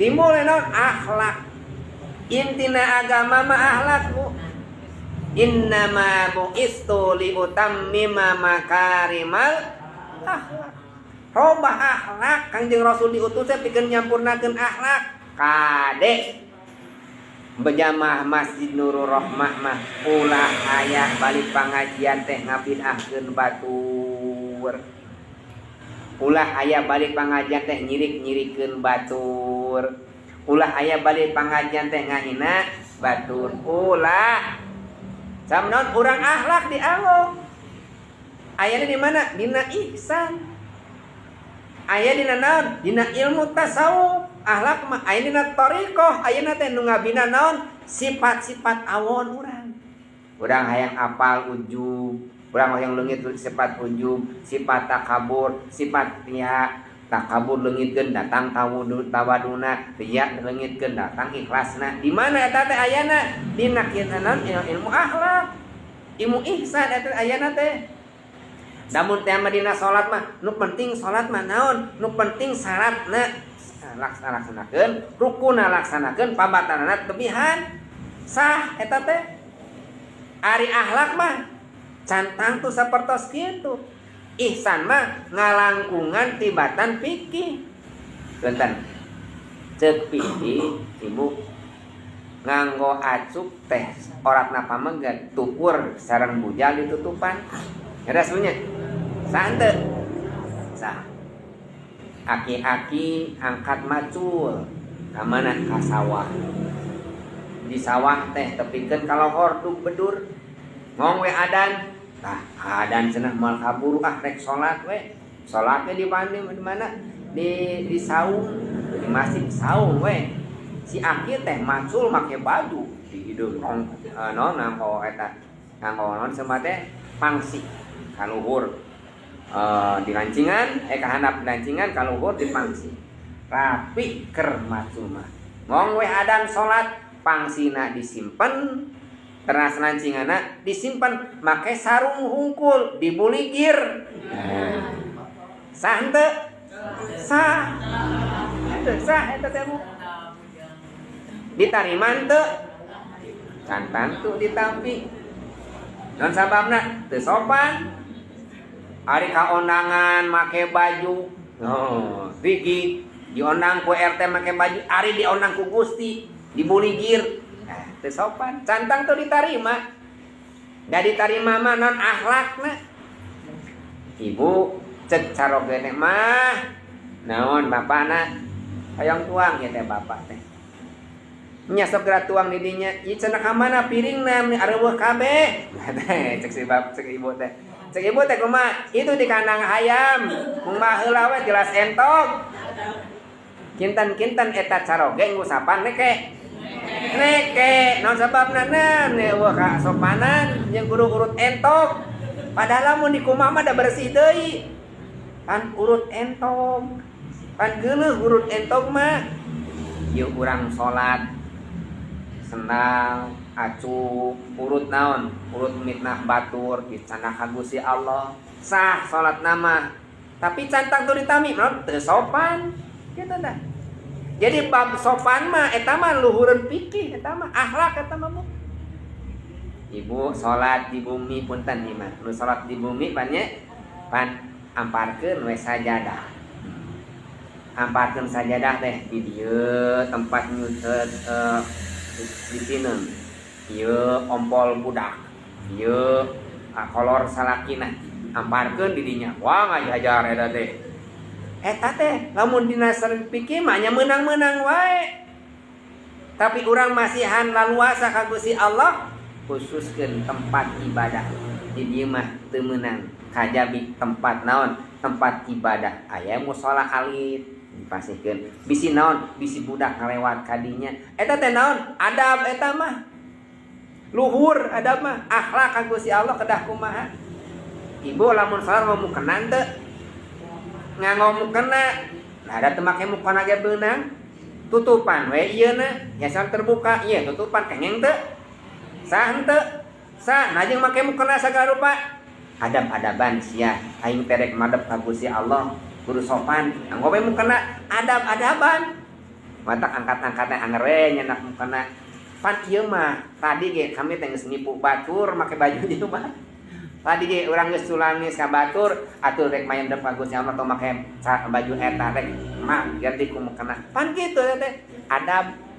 Timbul naon? Akhlak. Intina agama mah akhlak, Bu. Innama bu'istu li utammima makarimal akhlak. Robah akhlak, Kangjeng Rasul diutus teh pikeun nyampurnakeun akhlak. Kade bejamah Masjid Nurul Rahmah mah ulah aya balik pangajian teh ngabid'ahkeun batur. Ulah aya balik pangajian teh nyirik-nyirikeun batur. Ulah aya balik pangajian teh ngahina batur. Ulah. Samnaon urang akhlak dianggo. Ayana di mana? Dina ihsan. Aya dina naon? Dina ilmu tasawuf. Akhlak mah aya dina thariqah, ayeuna teh nu ngabina naon? Sifat-sifat awon urang. Urang hayang apal ujub, urang hayang leungit sifat ujub, sifat takabur, sifat riya. Takabur leungitkeun datang tawudu tawaduna, riya leungitkeun datang ikhlasna. Di mana eta teh ayana? Dina naon? Ilmu akhlak. Ilmu ihsan eta ayana teh. Namun teh mah dina salat mah nu penting salat mah naon? Nu penting syaratna laksanakeun, rukuna laksanakeun, pambatalana tebihan. Sah eta teh. Ari akhlak mah can tangtu sapertos kitu. Ihsan mah ngalangkungan tibatan fikih. Punten. Ceuk fikih ibu nganggo acuk teh oratna pamegat tukur sareng bujal ditutupan. Ada sebenarnya. Sah henteu? Sah. Aki-aki angkat macul ka mana? Ka sawah. Di sawah teh tepikeun ka lohor dug bedur. Ngong we adan. Tah adan cenah moal kaburu ah rek salat we. Salat we di mana? Di mana? Di saung, di masjid saung we. Si aki teh macul make baju di hideung rong naon nganggo eta nganggo naon cenah teh pangsi kaluhur. Di lancingan, kahandap lancingan kaluhur di pangsi. Rapi ker macul mah. Ngong we adan salat pangsina disimpen, teras lancinganna disimpen make sarung hungkul dibuligir. Sah henteu? Sah. Henteu sah eta teh, Bu. Ditarima henteu? Can tangtu ditampi. Naon sababna? Teu sopan. Ari kaondangan make baju. Oh, Rigi diondang ku RT make baju, ari diondang ku Gusti dibuligir. Nah, teu sopan. Can tangtu ditarima. Da ditarima mah non akhlakna. Ibu cek carogene mah naon bapana hayang tuang ya teh bapak teh. Nya sok geura tuang di dinya. Ieu cenah ka mana piringna meni areuweuh kabeh. Cek si bap cek ibu teh. Cek ibu teh kumaha? Itu di kandang hayam. Mung baheula we jelas entog. Kinten-kinten eta caroge ngusapan neke. Neke, naon sababna na eueuh kasopanan jeung kudu urut entog. Padahal lamun dikumaha mah da bersih deui. Pan urut entog. Pan geuleuh urut entog mah. Ieu urang salat senang acuk urut naon urut mitnah batur dicandak ka Gusti Allah sah salat nama tapi can tangtu ditami naon teu sopan kitu dah. Jadi bab sopan mah eta mah luhureun fikih eta mah akhlak eta mah, Bu. Ibu salat di bumi punten ieu mah nu salat di bumi pan nya pan amparkeun we sajadah. Amparkeun sajadah teh di dieu tempat nyutet di sineun. Ieu ompol budak. Ieu kolor salakina. Amparkeun di dinya. Wah ngajajar eta teh. Eta teh lamun dina fikih mah nya meunang-meunang wae. Tapi urang masihan laluasa ka Gusti Allah khususkeun tempat ibadah. Di dieu mah teu meunang kajabi tempat naon? Tempat ibadah. Aya musala alit dipasihkeun. Bisi naon? Bisi budak ngalewat ka dinya. Eta teh naon? Adab eta mah. Luhur adab mah, akhlak ka Gusti Allah kedah kumaha. Ibu lamun salat mau mukena teu? Nganggo mukena. Nah, da teu make mukena ge beunang. Tutupan we ieu na, hiasan terbuka ieu tutupan kengeng teu? Sah henteu? Sah, nah jeung make mukena sagala rupa. Adab-adaban sia, aing terek madep ka Gusti Allah, kudu sopan. Nganggo we mukena adab-adaban. Matak angkat-angkatnya anger we nyenak mukena. Pan ieu mah tadi ge kami teh geus nipu batur make baju ieu mah. Tadi ge urang geus sulangis ka batur atuh rek main dep ka Gusti Allah tong make baju eta rek mah ganti ku mukena. Pan kitu teh adab.